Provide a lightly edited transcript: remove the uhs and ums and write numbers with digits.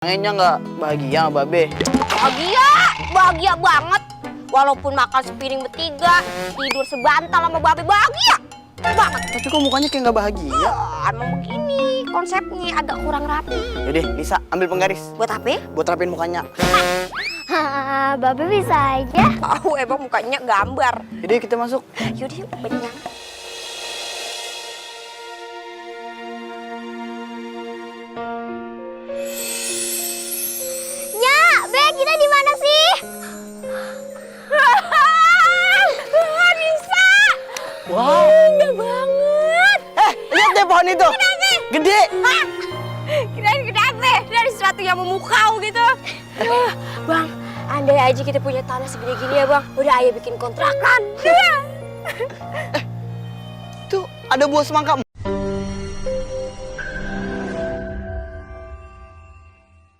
Pengennya nggak bahagia sama Babe? Bahagia, bahagia banget. Walaupun makan sepiring bertiga, tidur sebantal sama Babe, bahagia banget. Tapi kok mukanya kayak nggak bahagia? Emang begini konsepnya, agak kurang rapi. Yaudah, Lisa ambil penggaris. Buat apa? Buat rapin mukanya. Babe bisa aja. Tahu emang mukanya gambar. Yaudah kita masuk. Yaudah yuk, benyang. Be, kita di mana sih? Bisa. Wow. Indah banget. Lihat deh pohon itu. Gede. Kirain kenapa? Dari sesuatu yang memukau gitu. Bang, andai aja kita punya tanah segede gini ya bang. Udah ayo bikin kontrakan. Tuh ada buah semangka.